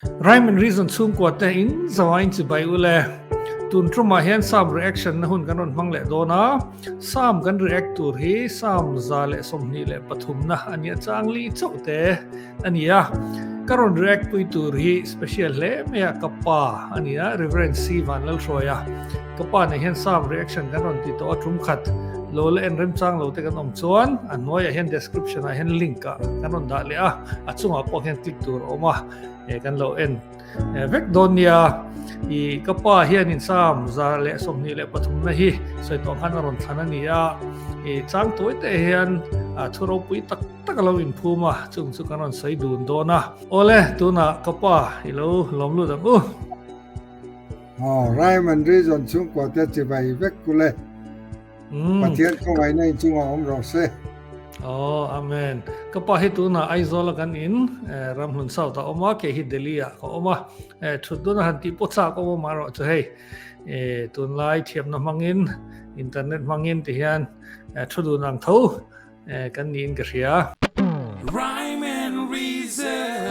Rhyme and Reason chhungkua te in zawa in chibai u le. Tun tumah hian Psalm reaction na hun kan rawn hmang leh dawn a. Psalm kan react tur hi Psalm 123 na a nia chang li chauh te a ni a. Ka rawn react pui tur hi special hle mai a ka pa a ni a, Reverend C Vanlalhruaia. Ka pa nen hian Psalm reaction kan rawn ti tawh a tum khat lo la en remchang lo te kan awm chuan a hnuaiah hian description ah hian link ah kan rawn dah leh a, a chungah pawh hian click tur a awm a, kan lo en vek dawn nia. I ka pa hianin Psalm 123 na hi sawi tawh khan a rawn thlan a ni a, i chang tawi te hian thu ropui tak tak a lo inphum a, chung chu kan rawn sawi dun dawn a. Awle, tunah ka pa i lo lawm lut ang u. Aw, Rhyme and Reason chhungkua te chibai vek kule. Pathian khawngaihna in chungah awm rawh se. Aw, Amen. Ka pa hi tunah Aizawl a kan in, Ramhlun South a awm a, kei hi Delhi ah ka awm a. Thut dun a han tih pawh chak awm awm erawh chu hei, tunlai thiamna hmangin, internet hmangin ti hian thu dun ang tho kan niin ka hria. Rhyme and Reason.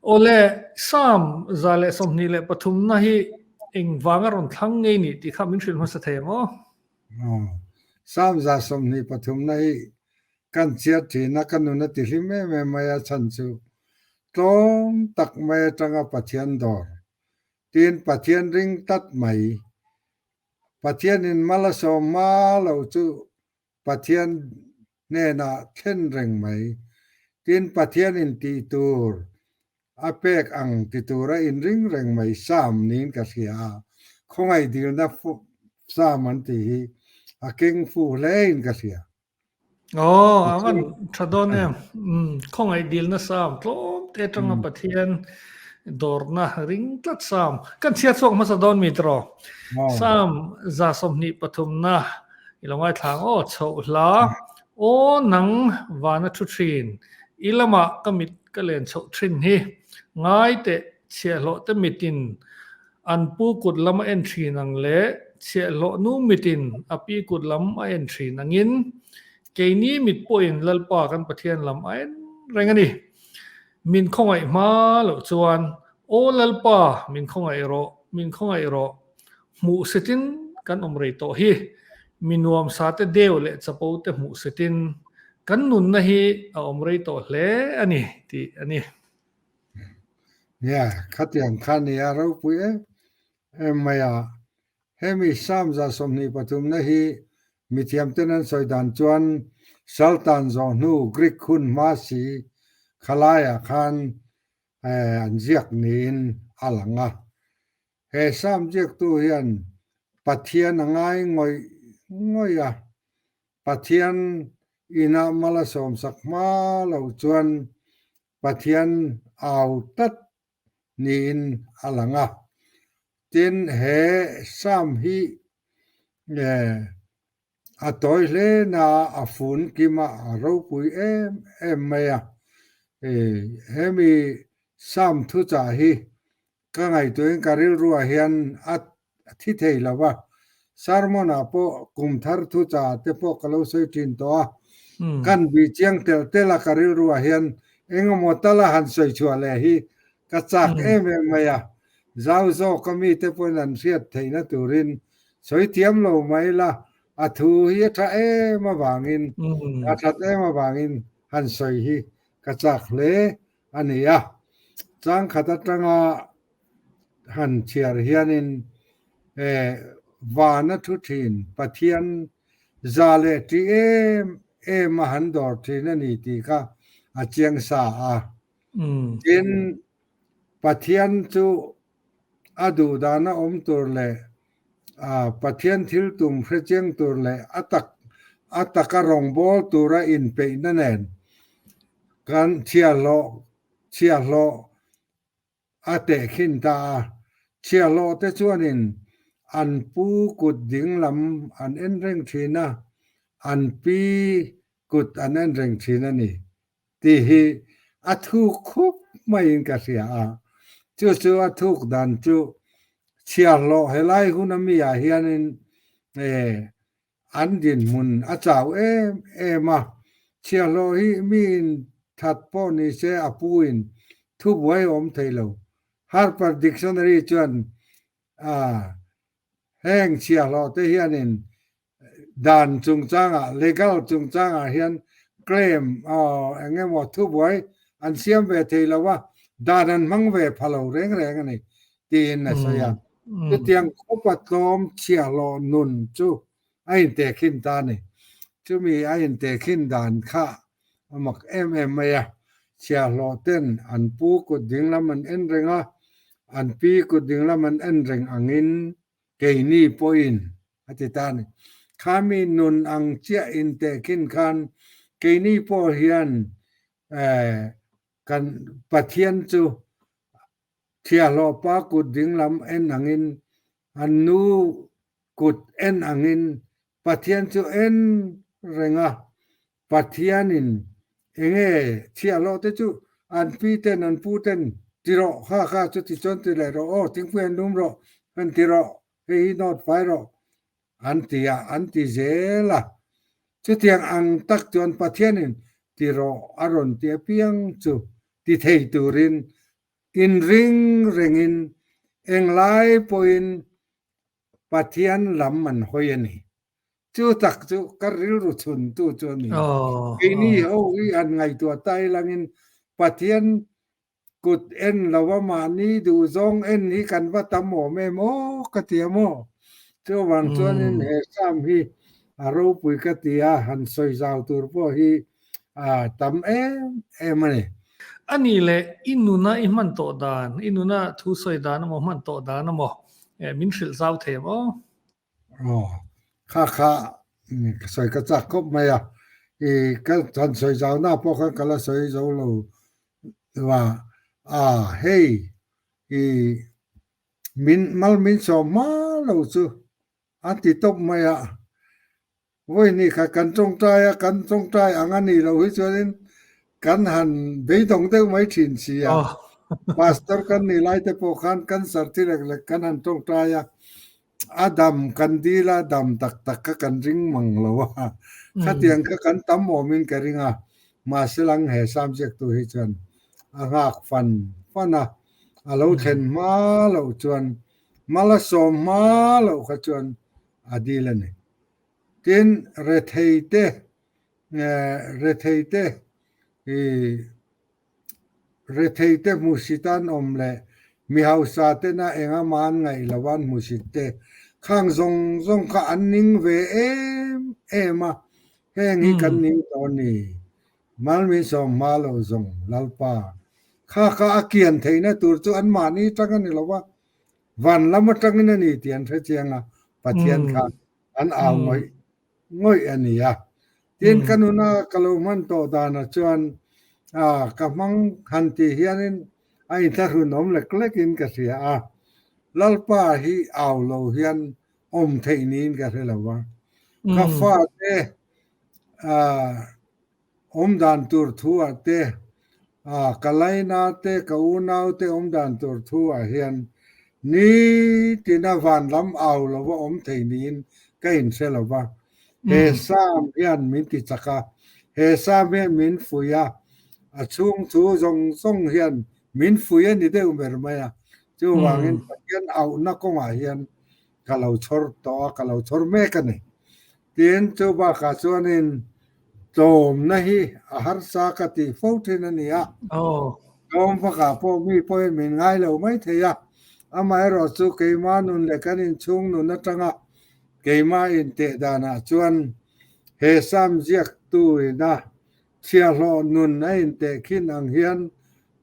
Awle, Psalm 123 na hi eng vanga rawn thlang ngei ni tih kha min hrilh hmasa thei ang aw. Psalm 123 na hi kan chhiat thin a, ka nun a ti hlim em em mai a, chhan chu tlawm tak mai atanga Pathian dawr Tin, Pathian ring tlat mai. Pathianin mal a sawm hma lo chu Pathian hnenah thlen reng mai. Tin, Pathianin tih tur a pek ang ti tura inring reng mai Psalm niin ka hria a, khawngaih dilna Psalm an tih hi a keng fu hlein ka hria. Aw, a van tha dawn em. Khawngaih dilna Psalm tlawm te atanga Pathian dawrna ring tlat Psalm. Kan chhiat chhuak hmasa dawn mi tiraw? Psalm 123 na i lo ngaithla ang aw, chhoh hla. Aw nang vana thu thin, i lamah ka mit ka len chhoh thin hi. Ngai teh chhiahhlawh te mitin An pu kut lam a en thin ang leh chhiahhlawh nu mitin a pi kut lam a en thin angin keini mit pawhin Lalpa kan Pathian lam a en reng a ni. Min khawngaih hma loh chuan, Aw Lalpa, min khawngaih rawh, min khawngaih rawh. Hmuh setin kan awm rei tawh hi. Mi nuamsa te deu leh chapo te hmuh setin kan nunna hi a awm rei tawh hle a ni tih a ni. Nia, khatiang kha nia ropui em em mai a. Hemi Psalm 123 na hi mithiamten an sawi dan chuan Saltan zawh hnu Greek hun hma si khalaiah khan an ziak niin a lang a. He Psalm ziaktu hian Pathian a ngai ngawih ngawih a, Pathian inah mal a sawmsak hma loh chuan Pathian au tlat niin a lang a. Tin, he Psalm hi a tawi hle na a fun kim a, a ropui em em mai a. Hemi Psalm thuchah hi Ka ngaihtuahin ka rilruah hian a thi thei lo va, sermon-ah pawh kum thar thuchah te pawh ka lo sawi thin tawh a, kan bih chiang telh telh a ka rilruah hian engemaw tala han sawi chhuah leh hi ka chak em em mai a, zau zawk a mite pawhin an hriat theihna turin sawi thiam lo mai la, a thu hi a tha em avangin a that em avangin han sawi hi ka chak hle a ni a, changkhat atanga han chhiar hianin vana thu thin Pathian za leh ṭi em em a han dawr thin a ni tih kha a chiang sa a. Tin, Pathian chu a duh dana awm tur leh Pathian thil tum hre chiang tur leh a tak a taka rawngbâwl tura inpeihna nen kan chhiahhlawh chhiahhlawh a tehkhin ta a. Chhiahhlawh te chuanin an pu kut ding lam an en reng thin a, an pi kut an en reng thin a ni. Tih hi a thuk khup maiin ka hria a, chu chu a thuk dan chu chhiarhlawh helai hun ami ah hianin eh an dinhmun a chau em em a, chhiahhlawh hi miin that pawh ni se a puin thubuai a awm thei lo. Harper Dictionary chuan heng chhiahhlawh te hianin dan chungchangah, legal chungchangah hian claim eng emaw thubuai an siam ve thei lo a, dan an hmang ve pha lo reng reng a ni tiin a sawi a. Chutiang khawpa tlawm chhiahhlawh nun chu a intehkhin ta a ni. Chumi a intehkhin dan kha a mak em em mai a, chhiahhlawh ten an pu kut dinglam an en reng a, an pi kut dinglam an en reng angin keini pawhin a ti ta a ni. Khami nun ang chiah intehkhin khan keini pawh hian kan Pathian chu Thiahhlawh pa kut dinglam en angin, an nu kut en angin Pathian chu en reng a, Pathianin enge thiahhlawh te chu an pi ten an pu ten ti rawh, kha kha chu ti chuan ti leh rawh aw, thingpui an lum rawh, han ti rawh, hei hi nawt fai rawh an ti a, an ti zel a. Chutiang ang tak chuan Pathianin ti rawh a rawn ti apiang chu ti thei turin inring rengin englai pawhin Pathian lam an hawi a ni. Chu tak chu ka rilru chhuntu chu a ni. Keini ho hi han ngaihtuah ta ilangin Pathian Kut en lo a mahni duhzawng en hi kan va tam awm em aw ka ti a maw? Chuvang chuanin he Psalm hi a ropui ka ti a, han sawi zau tur pawh hi a tam em em a ni. A nih leh i nuna i hman tawh dan, i nuna thu sawi dan emaw hman tawh dan emaw min hrilh zau thei em aw? Aw, kha kha ka sawi ka chak khawp mai a, i ka han sawi zau na pawh khan ka la sawi zo lo va, a hei i min mal min sawm hma lo chu a ti tawp mai a, Vawiin kha kan tawngtai a, kan tawngtai ang a nih loh hi chuanin kan han beidawng deuh mai thin si a. Pastor kan nih lai te pawh khan cancer thi lek lek kan han tawngtai a, a dam kan dil a, dam tak tak kha kan ring mang lo a. Khatiang kha kan tam awmin ka ring a, mahse lang he Sam ziaktu hi chuan a nghak fan fan a, a lo thlen hma loh chuan, mal a sawm hma loh kha chuan a dil a ni. Tin, retheite, retheite i retheite hmuhsit an awm leh mi hausa tena enga mah an ngaih lo an hmuhsit te khang zawng zawng kha an ning ve em em a, heng hi kan ning tawh a ni. Malmin sawm hma lo zawng Lalpa kha kha a kian theihna tur chu anmahni tang a ni lo va, Van lam atangin a ni tih an hre chiang a, Pathian kha an au ngawih ngawih a ni a. Tin, ka nuna ka lo hman tawh danah chuan ka hmang han tih hianin a inthlahrun awm lek lekin ka hria a, Lalpa hi au lo hian awm theih niin ka hre lo va. Ka fate Awm dan tur thu ah te, ka laina te, ka unau te awm dan tur thu ah hian nitina van lam au lova awm thei niin ka inhre lo va. He Psalm hian min ti chak a, he Psalm hian min fuih a, a chhung thu zawng zawng hian min fuih a ni deuh ber mai a. Chuvangin Pathian auhna kawngah hian ka lo chhawr tawh a, ka lo chhawr mek a ni. Tin, chu bakah chuanin tlawmna hi a harsa ka tih fo thin a ni a. Tlawm bakah pawh mi pawhin min ngai lo mai thei a. Amaherawh chu keimah nun leh kan inchhung nun atanga keimah inteh danah chuan he Sam ziaktu ina chhiahhlawh nun a inteh khin ang hian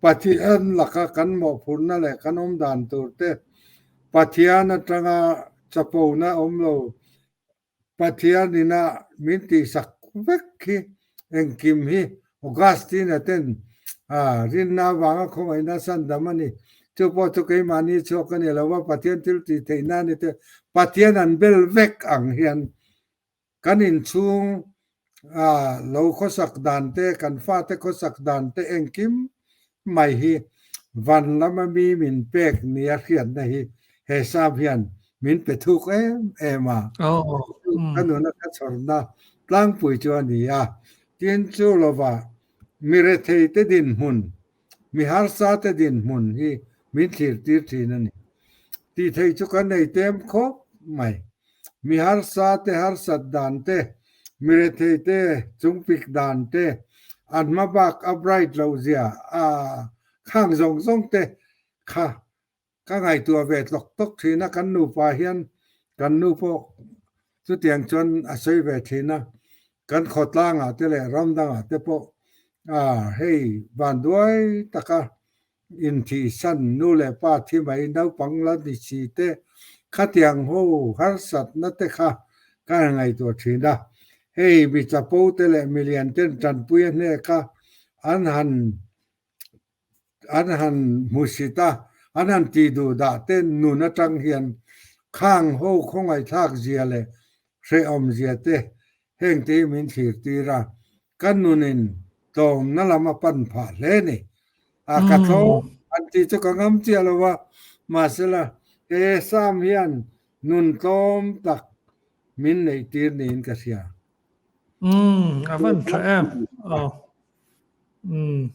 Pathian laka kan mawhphurhna leh kan awmdan tur te Pathian atanga chapona awm lo Pathian ina min tihsak vek hi engkim hi Augustine-a ten rinna avanga khawngaihna san dam a ni. Chu pawh chu keimahni chhuak a ni lo va, Pathian thil tih theihna a ni te. Pathian an bel vek ang hian kan inchhung lo khawsak dan te, kan fate khawsak dan te engkim mai hi van lama mi min pek nia hriatna hi he Sam hian. min pe thuk em em a. Ka nuna ka chhawrna tlangpui chu a ni a. Tin, chu lova mi rethei te dinhmun, mi harsa te dinhmun hi min thlir tir thin a ni. Tih theih chu kan nei tem khawp mai. Mi harsa te harsat dan te, mi rethei te chungpik dan te, an hma bak a bright loh zia a khang zawng zawng te kha ka ngaihtuah ve tlawk tlawk thin a, kan nupa hian kan nu pawh chutiang chuan a sawi ve thin a, kan khawtlangah te leh ram dangah te pawh hei vanduai taka inthihsan nu leh pa thi mai naupang la ni si te khatiang ho harsatna te kha ka ngaihtuah thin a, hei mi chapo te leh milian ten tanpui a hnek a an han An han hmusit a, an han tih duh dah te nun atang hian khang ho khawngaihthlak zia leh hrehawm zia te heng te hi min thlir tir a, ka nunin tlawmna lam a pan phah hle ni. A ka tlawm an tih chu ka ngam chiah lo a, mahsela he Sam hian nun tlawm tak min neih tir niin ka hria. Umm, a van tha em. Aw. Umm.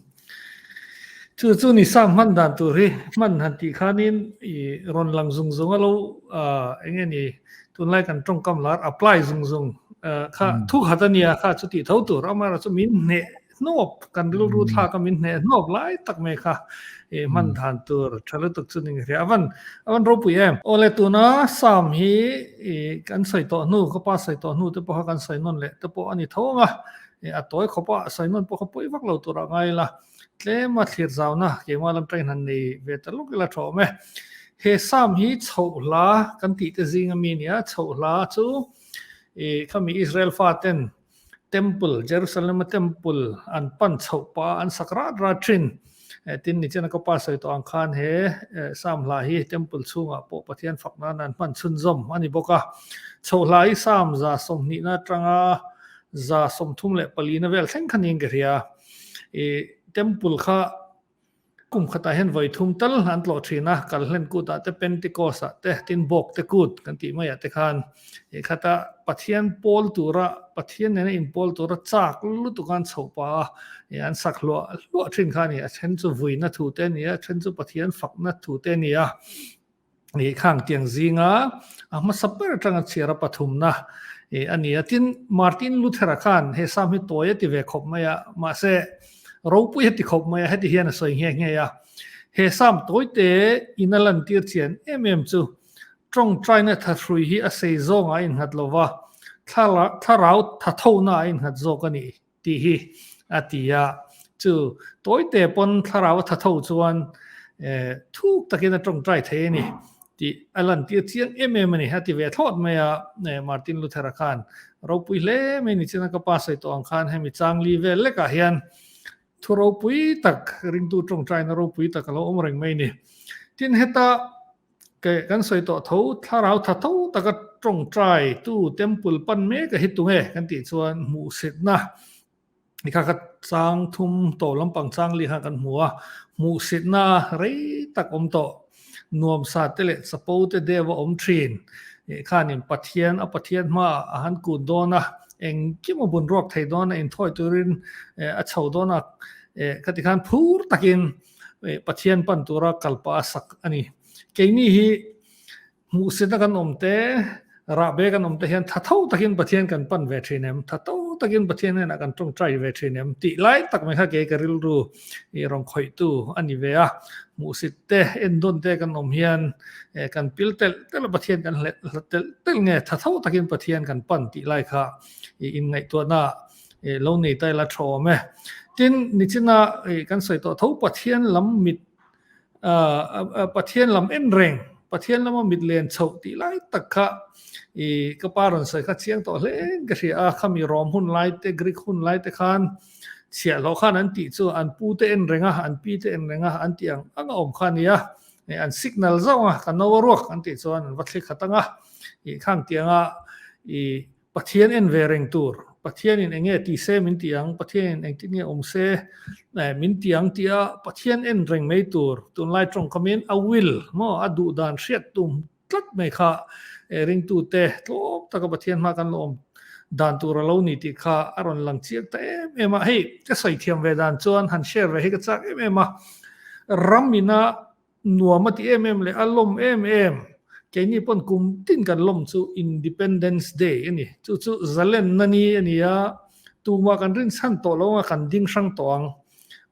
Chu chu ni sam hman dan tur hi hman han tih khanin i rawn lang zung zung a lo eng nge ni tunlai kan tawngkam lar apply zung zung kha thu khat a nia kha chu tih tho tur amaherawh chu min hneh hnawp kan rilru thlak a min hneh hnawp lai tak mai kha i hman dan tur tha lutuk chu ni hria a van a van ropui em. Awle tuna sam hi i kan sawi tawh hnu ka pa sawi tawh hnu te pawh kha kan sawi nawn leh te pawh a ni tho ang a. A tawi khawp a, sawi nawn pawh kha pawi vak lo turah ngai ila, tlem a thlir zauna keimah lam tangin han nei ve ta lawk ila tha awm e. He Psalm hi chhoh hla kan tih te zing ami nia, chhoh hla chu i khami Israel faten Temple, Jerusalem a Temple an pan chhoh pah a an sak rat rat thin. Tin ni chian a ka pa sawi tawh ang khan he Psalm hla hi Temple chhungah pawh Pathian fak nan an hman chhunzawm a ni bawk a. Chhoh hla hi Psalm 120 na atanga 134 na vel thleng kha niin ka hria. I Temple kha kum khatah hian vawi thum tal an tlawh thin a, Kalhlen kutah te, Pentecost ah te, tin Bawk te kut kan tih maiah te khan i khata Pathian pawl tura, Pathian nena inpawl tura chak lutuk an chhoh pah a, i an sak hluah hluah thin kha a ni. A then chu vuina thu te a ni a, a then chu Pathian fakna thu te a ni a. I khang tiang zinga a hmasa ber atanga chhiar a pathumna i a ni a. Tin, Martin Luther-a khan he Psalm hi tawi a ti ve khawp mai a, mahse ropui a ti khawp mai a, heti hian a sawi nghe nghe a. He Psalm tawite in a lantir chian em em chu tawngtaina thahrui hi a sei zawngah a innghat lo va, thlarau thathona a innghat zawk a ni. tih hi a ti a, chu tawite pawn thlarau a tha tho chuan thuk takin a tawngtai thei a ni tih a lantir chiang em em a ni, a ti ve thlawt mai a, Martin Luther-a khan ropui hle mai ni chian a ka pa sawi tawh ang khan hemi changli vel lekah hian thu ropui tak ringtu tawngtaina ropui tak a lo awm reng mai a ni. Tin heta Kei kan sawi tawh tho, thlarau tha tho taka tawngtai tu temple pan mek a hi tunge kan tih chuan hmuhsitna ni kha kha chang thum tawh lampang chang li kha kan hmu a, hmuhsitna rei tak awm tawh nuamsa te leh chapo te deuh a awm thin khanin Pathian a Pathian hmaah a han kun dawn a, engkim a bunruak thei dawn a inthawi turin a chho dawn a, khati khan phur takin Pathian pan tura kalpah a sak a ni. Keini hi hmuhsitna kan awm te, rahbe kan awm te hian tha tho takin Pathian kan pan ve thin em? Tha tho takin Pathian hnenah kan tawngtai ve thin em? Tih lai tak mai kha kei ka rilru i rawn khawihtu a ni ve a. Hmuhsit te, endawn te kan awm hian kan pil telh telh a, Pathian kan hleh hlat telh telh nge tha tho takin Pathian kan pan tih lai kha i inngaihtuahna lo nei ta ila tha awm e. Tin, nichina kan sawi tawh tho Pathian lam mit Pathian lam en reng, Pathian lama mit len chhoh tih lai tak kha i ka pa rawn sawi kha chiang tawh hle in ka hria a, khami Rom hun lai te, Greek hun lai te khan chhiahhlawh khan an tih chu an pu te en reng a, an pi te en reng a, an tih ang ang a awm kha a ni a, an signal zauh a, ka no a ruak an tih chuan an va thli khat ang a, i khang tianga i Pathian en ve reng tur, Pathianin eng nge ti se min ti ang, Pathianin engtin nge awm se min ti ang tia Pathian en reng mai tur, tunlai tawngkamin a will maw, a duh dan hriat tum tlat mai kha ringtute tlawm taka Pathian hma kan la awm dan tur a lo ni tih kha a rawn lang chiang ta em em a. Hei ka sawi thiam ve dan chuan han share ve hi ka chak em em a. Ram ina Nuam a ti em em leh a lawm em em. Keini pawn kum tin kan lawm chu Independence Day a ni. Chu chu zalenna ni a ni a, tumah kan rinchhan tawh lo anga kan ding hrang tawh ang.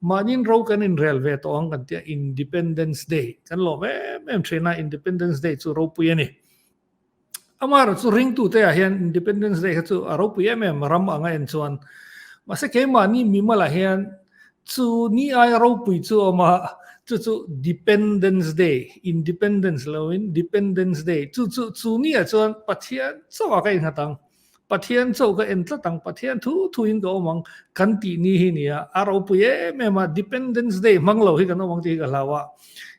Mahniin ro kan inrel ve tawh ang kan tia Independence Day kan lawm em em thin a, Independence Day chu ropui a ni. Amaherawh chu ringtute ah hian Independence Day kha chu a ropui em em ram anga en chuan. Mahse keimahni mimalah hian chu ni aia ropui chu a awm a, chu chu Dependence Day, Independence loin Dependence Day, chu chu chu ni ah chuan Pathian chauh ah ka innghat ang. Pathian chauh ka en tlat ang, Pathian thu thuin ka awm ang kan tih ni hi nia, a ropui em em a, Dependence Day hmang lo hi kan awm ang tih hi ka hlau a,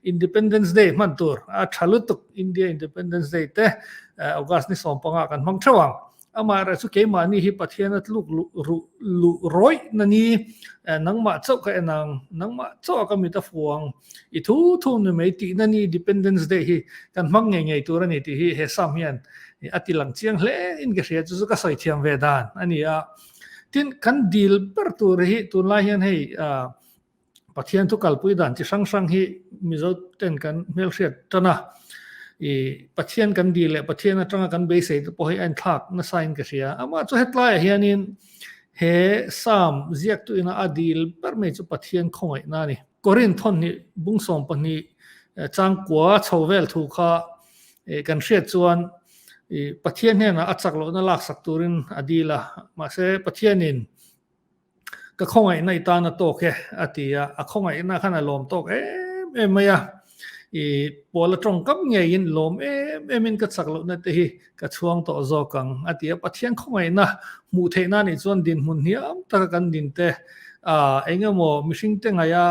Independence Day hman tur a tha lutuk, India Independence Day te August ni 15 kan hmang theuh ang, amaherawh chu keimahni hi Pathian a tluk luh ruh luh rawih na ni, nangmah chauh ka en ang, nangmah chauh a ka mit a fu ang, i thu thu ni mai tihna ni Dependence Day hi kan hmang ngei ngei tur a ni tih hi he Psalm hian a ti lang chiang hle in ka hria chu chu ka sawi thiam ve dan a ni a. Tin, kan dil ber tur hi tunlai hian hei Pathian thu kalpui dan chi hrang hrang hi Mizo ten kan hmelhriat tan a, i Pathian kan dil leh Pathian atanga kan beisei te pawh hi a inthlak nasa in ka hria. Amah chu hetlaiah hianin he Psalm ziaktu ina a dil ber mai chu Pathian khawngaihna a ni. Korinth thawnhnih bung 12 changkua chho vel thu kha kan hriat chuan Pathian hnenah a chak lohna laksak turin a dil a, mahse Pathianin ka khawngaihna i tan a tawk e a ti a, a khawngaihna khan a lawm tawk em em mai a, i Paula tawngkam ngeiin lawm em emin ka chak lohna te hi ka chhuang tawh zawk ang a ti a, Pathian khawngaihna hmuh theihna nih chuan dinhmun hniam taka kan din te, eng emaw mihring te ngaiha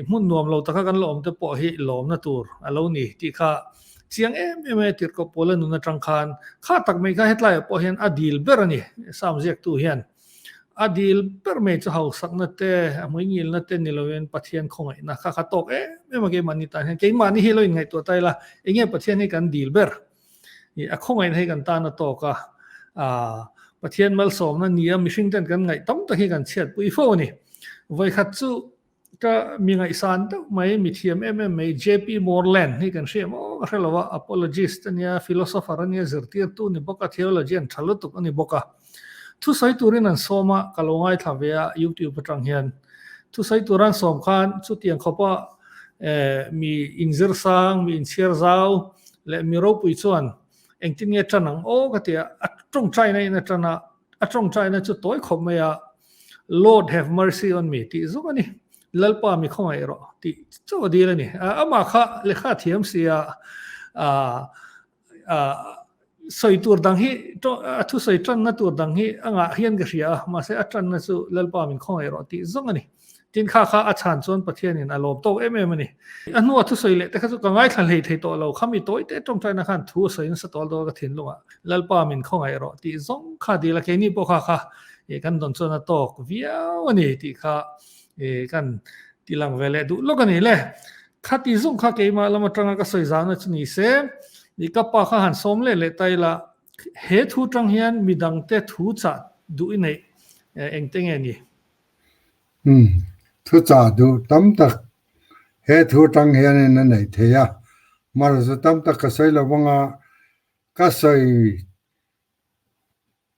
hmun nuam lo taka kan la awm te pawh hi lawmna tur a lo ni tih kha chiang em em e tirhkoh Paula nun atang khan kha tak mai kha hetlaiah pawh hian a dil ber a ni, Psalm ziaktu hian a dil ber mai chu hausakna te, a hmuingilna te ni loin Pathian khawngaihna kha kha tawk em em a keimahni tan hian keimahni hi lo inngaihtuah ta ila eng nge Pathian hi kan dil ber? A khawngaihna hi kan tan a tawk a, Pathian malsawmna nia mihring ten kan ngaih tam tak hi kan chhiatpui fo a ni. Vawikhat chu ka mi ngaihsan deuh mai, mi thiam em em mai JP Moreland hi kan hria maw ka hre lo a, apologist a nia, philosopher a nia, zirtirtu a ni bawk a, theologian tha lutuk a ni bawk a. Thusawi turin an sawm a, ka lo ngaithla ve a YouTube atang hian. Thusawi tura an sawm khan chutiang khawpa mi inzir sang, mi inchhiar zau leh mi ropui chuan engtin nge tan ang aw ka ti a, a tawngtaina in a tan a, a tawngtaina chu tawi khawp mai a, Lord have mercy on me tih zawng a ni. Lalpa mi khawngaih rawh tih chauh a dil a ni. Amah kha lehkha a thiam si a, sawi tur dang hi a thusawi tanna tur dang hi a ngah hian ka hria a, mahse a tanna chu Lalpa min khawngaih rawh tih zawng a ni. Tin kha kha a chhan chuan Pathianin a lawm tawk em em a ni. A hnua thusawi leh te kha chu ka ngaithla hlei thei tawh lo, khami tawi te tawngtaina khan thu a sawi nasa tawh dawn ka thinlungah Lalpa min khawngaih rawh tih zawng kha dil a, keini pawh kha kha kan dawn chuan a tawk viau a ni tih kha kan tilang ve leh duh lawk a ni le. Khati zawng kha keimah lam atanga ka sawi zahna chu ni se, i ka pa kha han sawm leh leh ta ila, he thu tang hian midangte thu chah duh i neih engte nge ni? Umm, thu chah duh tam tak he thu tang hianin a neih thei a, mara chu tam tak ka sawi lo vanga ka sawi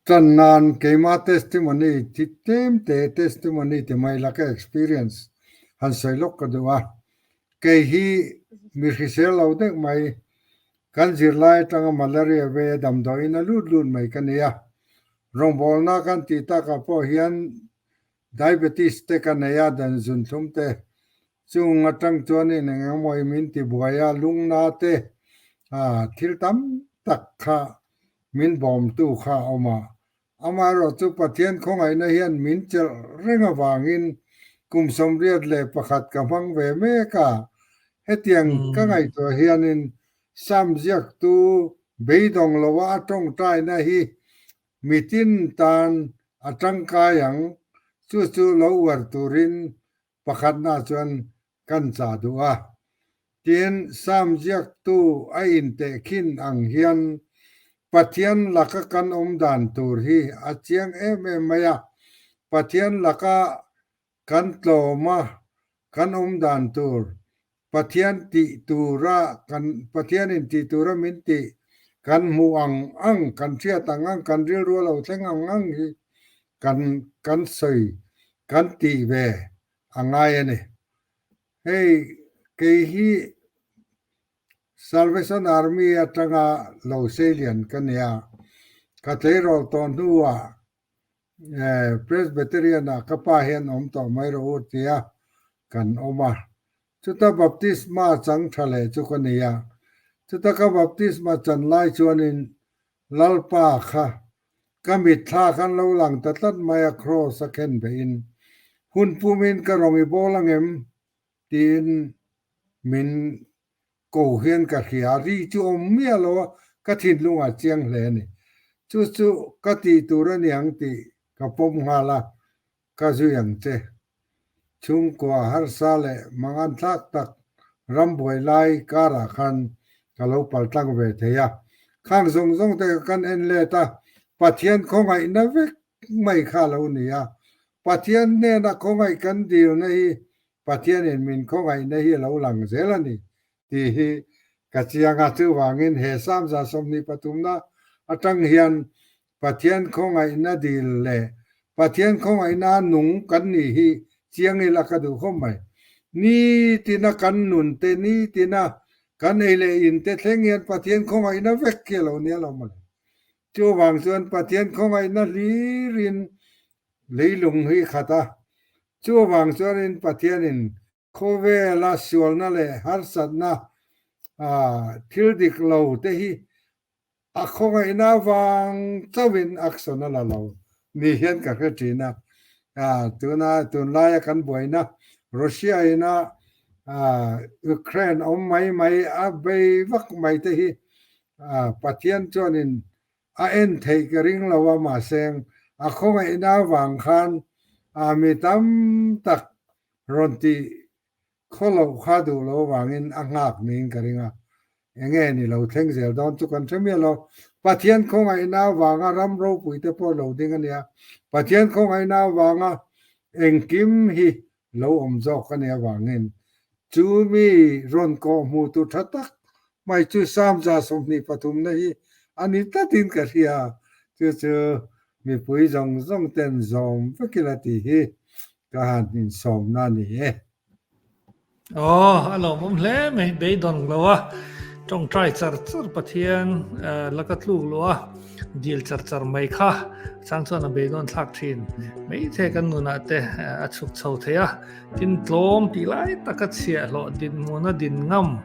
Tan nan keimah testimony thi tlem te testimony ti mai la ka experience han sawi lawk ka duh a. Kei hi mi hrisel lo deuh mai, kan zirlai atanga malaria vei a damdawiin a lut lut mai ka ni a. Rawngbawlna kan tih takah pawh hian diabetes te ka nei a, dan zunthlum te chung atang chuanin eng emaw i min ti buai a, lungna te thil tam tak kha min bawmtu kha a awm a. Amaherawh chu Pathian khawngaihna hian min chelh reng avangin kum 81 ka hmang ve mek a. Hetiang ka ngaihtuah hianin Sam ziaktu beidawng loa a tawngtaina hi mitin tan a tangkai ang, chu chu lo uar turin pakhatna chuan kan chah duh a. Tin, Sam ziaktu a intehkhin ang hian Pathian laka kan awm dan tur hi a chiang em em mai a. Pathian laka kan tlawm a, kan awm dan tur, Pathian tih tura kan Pathianin tih tura min tih kan hmuh ang ang, kan hriat ang ang, kan rilru a lo thleng ang ang hi kan kan sawi, kan tih ve a ngai a ni. Hei kei hi Salvation Army atanga lo seilian ka nia, ka tleirawl tawh hnuah Presbyterian ah ka pa hian awm tawh mai rawh u tia kan awm a. Chuta baptisma chang tha leh chu ka nei a. Chuta ka baptisma chan lai chuanin Lalpa kha ka mitthla khan lo lang ta tlat mai a kraws a khen beihin hun pumin ka rawng i bawl angem tiin min ko hian ka hria a, ri chu awm miah lo a, ka thinlungah chiang hle a ni. Chu chu ka tih tur a niang tih ka pawm nghal a, ka zui ang che. Chhungkua harsa leh mangan thlak tak rambuai lai karah khan ka lo paltlang ve thei a. Khang zawng zawng te kha kan en let a, Pathian khawngaihna vek mai kha a lo ni a. Pathian hnena khawngaih kan dilna hi Pathianin min khawngaihna hi a lo lang zel a ni tih hi ka chiang a. Chuvangin he Samza 23na atang hian Pathian khawngaihna dil leh Pathian khawngaihna nung kan nih hi chiang ila ka duh khawp mai. Nitina kan nun te, nitina kan ei leh in te thleng hian Pathian khawngaihna vek hi a lo nia lo mawle. Chuvang chuan Pathian khawngaihna hlirin leilung hi khat a. Chuvang chuanin Pathianin khawvela sualna leh harsatna thil dik lo te hi a khawngaihna avang chauhin action a la lo ni hian ka hre thin a. Tuna tunlaia kan buaina Russia ina Ukraine awm mai mai a bei vak mai te hi Pathian chuanin a en theih ka ring lo a mahse a khawngaihna avang khan mi tam tak rawn tih khaw loh kha duh lo avangin a nghak niin ka ring a, enge ni lo thleng zel dawn chu kan hre miah lo. Pathian khawngaihna avanga ram ropui te pawh lo ding a nia, Pathian khawngaihna avanga engkim hi lo awm zawk a nih avangin chu mi rawn kawh hmu tur tha tak mai chu Samza 23 na hi a ni tlatin ka hria, chu chu mipui zawng zawng ten zawm vek ila tih hi ka han insawmna a ni e. Aw, a lawmawm hle mai, beidawn lo a, tawngtai char char Pathian laka tluk lo a, dil char char mai kha chang chuan a beidawn thlak thin. Maithei kan nunah te a chhuk chho thei a, tin tlawm tih lai taka chhiahhlawh dinhmuna din ngam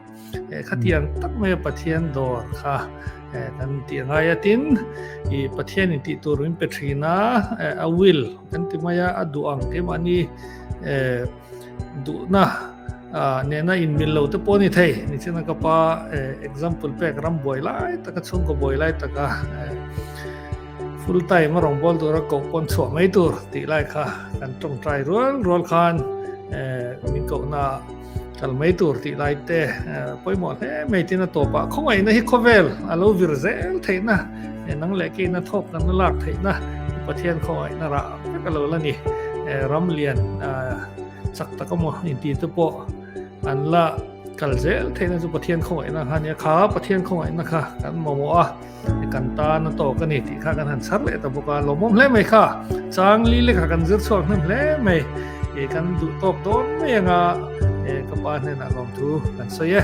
khatiang tak maia Pathian dawr kha kan tih a ngai a, tin i Pathian in tih tur min pe thin a, a will kan ti mai a, a duh ang keimahni duhna nena inmil lo te pawh a ni thei. Nichina ka pa example pek ram buai lai taka chhungkaw buai lai taka full time a rawngbâwl tura koh pawn chhuah mai tur tih lai kha kan tawngtai rual rual khan min kohna kal mai tur tih lai te pawimawh hle mai tin a tawpah khawngaihna hi khawvel a lo vir zel theihna nang leh keina thawk kan la lak theihna Pathian khawngaihna rah vek a lo la ni. Ram lian chak tak emaw inti te pawh an la kal zel theihna chu Pathian khawngaihna kha nia kha Pathian khawngaihna kha kan mamawh a kan tan a tawk a ni tih kha kan han chhar leh ta bawk a lawmawm hle mai kha chang li lek kha kan zir chhuak hnem hle mai kan duh tawk dawn mai anga ka pa hnenah lawmthu kan sawi e.